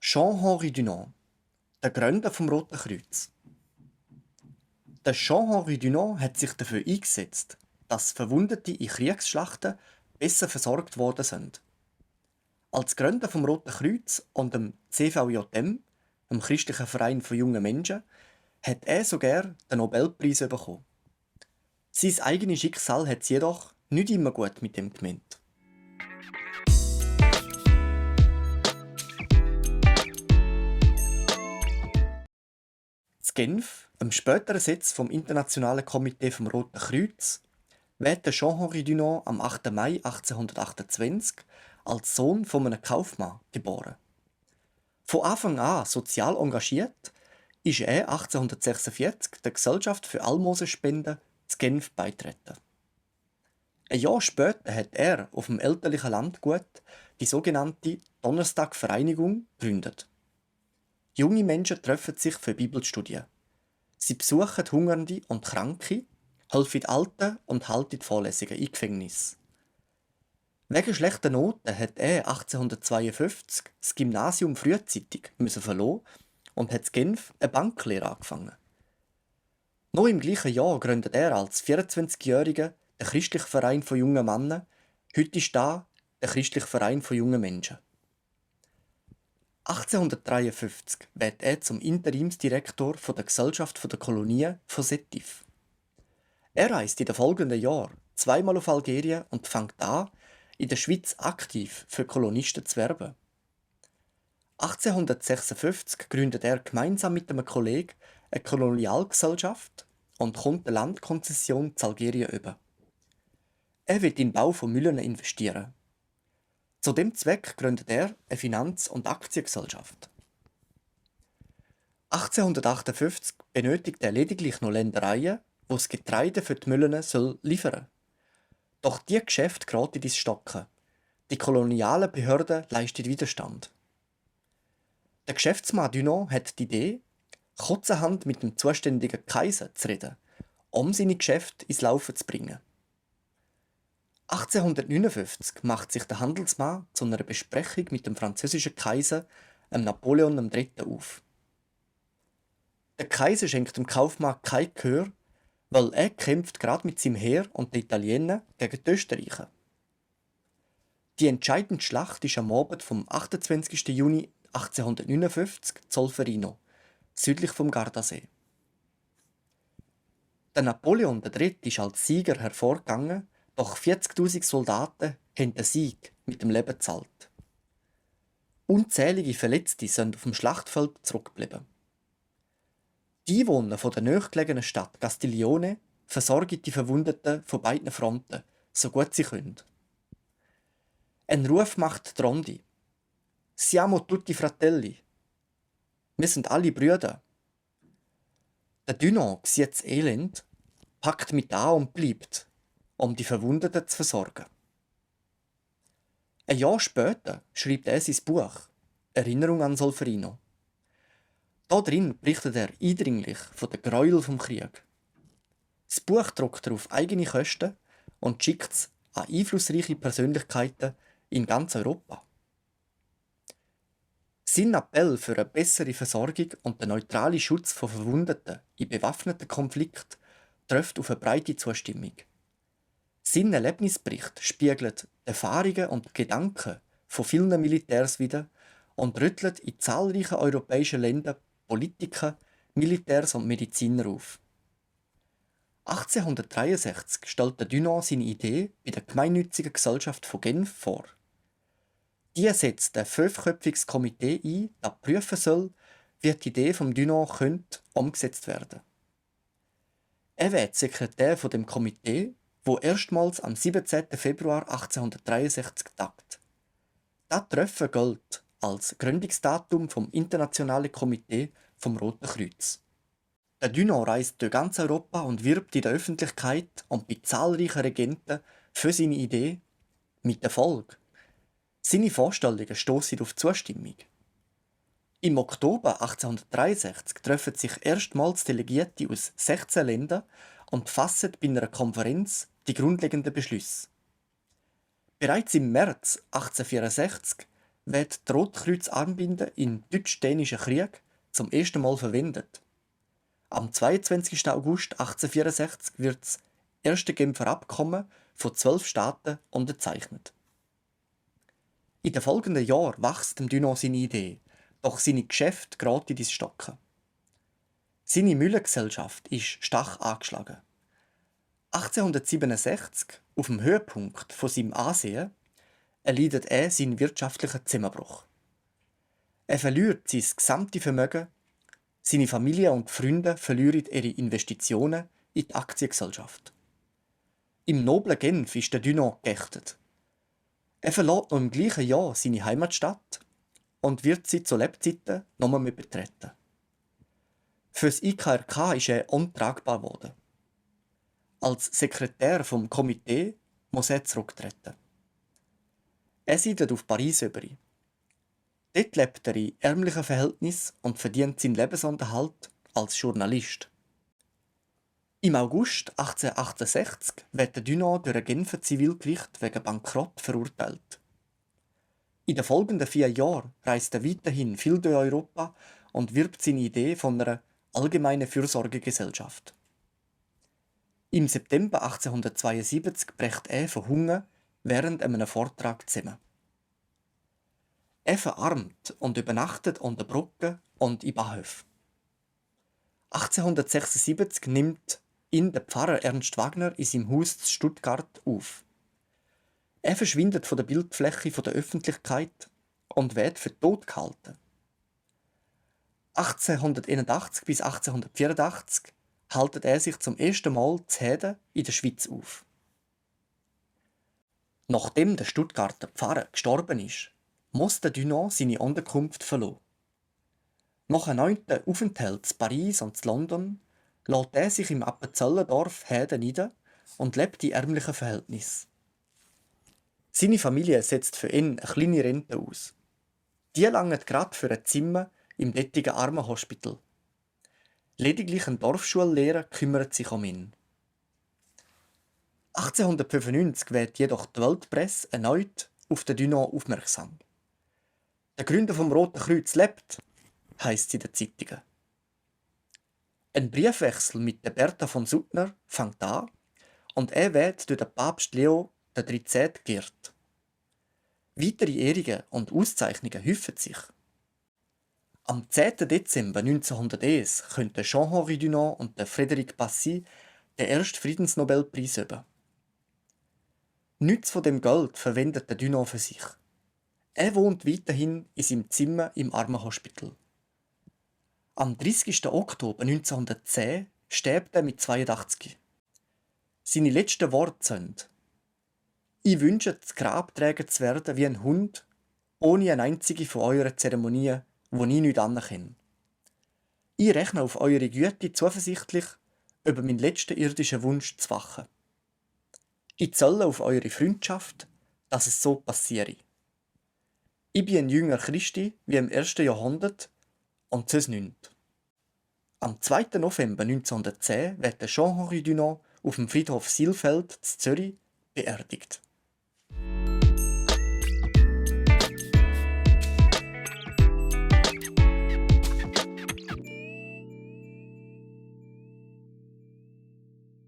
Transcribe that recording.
Jean-Henri Dunant, der Gründer vom Roten Kreuz. Der Jean-Henri Dunant hat sich dafür eingesetzt, dass Verwundete in Kriegsschlachten besser versorgt worden sind. Als Gründer vom Roten Kreuz und dem CVJM, dem Christlichen Verein für junge Menschen, hat er sogar den Nobelpreis bekommen. Sein eigenes Schicksal hat es jedoch nicht immer gut mit ihm gemeint. In Genf, einem späteren Sitz vom Internationalen Komitee vom Roten Kreuz, wird Jean-Henri Dunant am 8. Mai 1828 als Sohn von einem Kaufmann geboren. Von Anfang an sozial engagiert, ist er 1846 der Gesellschaft für Almosenspenden zu Genf beitreten. Ein Jahr später hat er auf dem elterlichen Landgut die sogenannte Donnerstag-Vereinigung gegründet. Junge Menschen treffen sich für Bibelstudien. Sie besuchen Hungernde und Kranke, helfen Alten und halten Vorlesungen in Gefängnis. Wegen schlechter Noten hat er 1852 das Gymnasium frühzeitig verlassen und hat in Genf eine Banklehre angefangen. Noch im gleichen Jahr gründet er als 24-Jähriger den Christlichen Verein von jungen Männern, heute ist da der Christliche Verein von jungen Menschen. 1853 wird er zum Interimsdirektor der Gesellschaft der Kolonien von Sétif. Er reist in den folgenden Jahren zweimal auf Algerien und fängt an, in der Schweiz aktiv für Kolonisten zu werben. 1856 gründet er gemeinsam mit einem Kollegen eine Kolonialgesellschaft und kommt eine Landkonzession zu Algerien über. Er wird in den Bau von Müllen investieren. Zu dem Zweck gründet er eine Finanz- und Aktiengesellschaft. 1858 benötigt er lediglich noch Ländereien, wo das Getreide für die Müllen liefern soll. Doch die Geschäfte geraten ins Stocken. Die kolonialen Behörden leisten Widerstand. Der Geschäftsmann Dunant hat die Idee, kurzerhand mit dem zuständigen Kaiser zu reden, um seine Geschäfte ins Laufen zu bringen. 1859 macht sich der Handelsmann zu einer Besprechung mit dem französischen Kaiser, Napoleon III. Auf. Der Kaiser schenkt dem Kaufmann kein Gehör, weil er kämpft gerade mit seinem Heer und den Italienern gegen die Österreicher. Die entscheidende Schlacht ist am Abend vom 28. Juni 1859 Solferino, südlich vom Gardasee. Der Napoleon III. Ist als Sieger hervorgegangen, doch 40.000 Soldaten haben den Sieg mit dem Leben gezahlt. Unzählige Verletzte sind auf dem Schlachtfeld zurückgeblieben. Die Einwohner der nächstgelegenen Stadt Castiglione versorgen die Verwundeten von beiden Fronten, so gut sie können. Ein Ruf macht die Ronde. Siamo tutti fratelli. Wir sind alle Brüder. Der Dunant sieht das Elend, packt mit an und bleibt, um die Verwundeten zu versorgen. Ein Jahr später schreibt er sein Buch «Erinnerung an Solferino». Darin berichtet er eindringlich von den Gräueln vom Krieg. Das Buch druckt er auf eigene Kosten und schickt es an einflussreiche Persönlichkeiten in ganz Europa. Sein Appell für eine bessere Versorgung und den neutralen Schutz von Verwundeten in bewaffneten Konflikten trifft auf eine breite Zustimmung. Sein Erlebnisbericht spiegelt die Erfahrungen und Gedanken von vielen Militärs wider und rüttelt in zahlreichen europäischen Ländern Politiker, Militärs und Mediziner auf. 1863 stellte Dunant seine Idee bei der gemeinnützigen Gesellschaft von Genf vor. Die setzt ein 5-köpfiges Komitee ein, das prüfen soll, wie die Idee von Dunant umgesetzt werden. Er wird Sekretär von dem Komitee, wo erstmals am 17. Februar 1863 tagt. Das Treffen gilt als Gründungsdatum vom Internationalen Komitee vom Roten Kreuz. Der Dunant reist durch ganz Europa und wirbt in der Öffentlichkeit und bei zahlreichen Regenten für seine Idee mit Erfolg. Seine Vorstellungen stoßen auf Zustimmung. Im Oktober 1863 treffen sich erstmals Delegierte aus 16 Ländern und fassen bei einer Konferenz die grundlegenden Beschlüsse. Bereits im März 1864 wird die Rotkreuzarmbinde im Deutsch-Dänischen Krieg zum ersten Mal verwendet. Am 22. August 1864 wird das erste Genfer Abkommen von 12 Staaten unterzeichnet. In den folgenden Jahren wächst dem Dunant seine Idee, doch seine Geschäfte geraten ins Stocken. Seine Mühlengesellschaft ist stark angeschlagen. 1867, auf dem Höhepunkt von seinem Ansehen, erleidet er seinen wirtschaftlichen Zusammenbruch. Er verliert sein gesamtes Vermögen, seine Familie und Freunde verlieren ihre Investitionen in die Aktiengesellschaft. Im noblen Genf ist der Dunant geächtet. Er verlässt noch im gleichen Jahr seine Heimatstadt und wird sie zu Lebzeiten nochmal mehr betreten. Für das IKRK ist er untragbar geworden. Als Sekretär vom Komitee muss er zurücktreten. Er siedelt auf Paris über. Dort lebt er in ärmlichen Verhältnissen und verdient seinen Lebensunterhalt als Journalist. Im August 1868 wird der Dunant durch ein Genfer Zivilgericht wegen Bankrott verurteilt. In den folgenden 4 Jahren reist er weiterhin viel durch Europa und wirbt seine Idee von einer allgemeinen Fürsorgegesellschaft. Im September 1872 bricht er von Hunger während einem Vortrag zusammen. Er verarmt und übernachtet unter Brücken und in Bahnhöfen. 1876 nimmt ihn der Pfarrer Ernst Wagner in seinem Haus in Stuttgart auf. Er verschwindet von der Bildfläche der Öffentlichkeit und wird für tot gehalten. 1881 bis 1884 hält er sich zum ersten Mal zu Heden in der Schweiz auf. Nachdem der Stuttgarter Pfarrer gestorben ist, muss der Dunant seine Unterkunft verlassen. Nach einem 9. Aufenthalt in Paris und in London lässt er sich im Appenzellendorf Heden nieder und lebt in ärmlichen Verhältnissen. Seine Familie setzt für ihn eine kleine Rente aus. Die langt gerade für ein Zimmer im dortigen Armenhospital. Lediglich ein Dorfschullehrer kümmert sich um ihn. 1895 wird jedoch die Weltpresse erneut auf den Dunant aufmerksam. Der Gründer vom Roten Kreuz lebt, heisst es in den Zeitungen. Ein Briefwechsel mit der Bertha von Suttner fängt an und er wird durch den Papst Leo XIII. Geehrt. Weitere Ehrungen und Auszeichnungen häufen sich. Am 10. Dezember 1901 können Jean-Henri Dunant und Frédéric Passy den ersten Friedensnobelpreis über. Nichts von dem Geld verwendet der Dunant für sich. Er wohnt weiterhin in seinem Zimmer im Armenhospital. Am 30. Oktober 1910 stirbt er mit 82. Seine letzten Worte sind: Ich wünsche, das Grab tragen zu werden wie ein Hund, ohne eine einzige von euren Zeremonien, die ich nicht anerkenne. Ich rechne auf eure Güte zuversichtlich, über meinen letzten irdischen Wunsch zu wachen. Ich zähle auf eure Freundschaft, dass es so passiere. Ich bin ein Jünger Christi wie im 1. Jahrhundert und sonst nichts. Am 2. November 1910 wird Jean-Henri Dunant auf dem Friedhof Silfeld in Zürich beerdigt.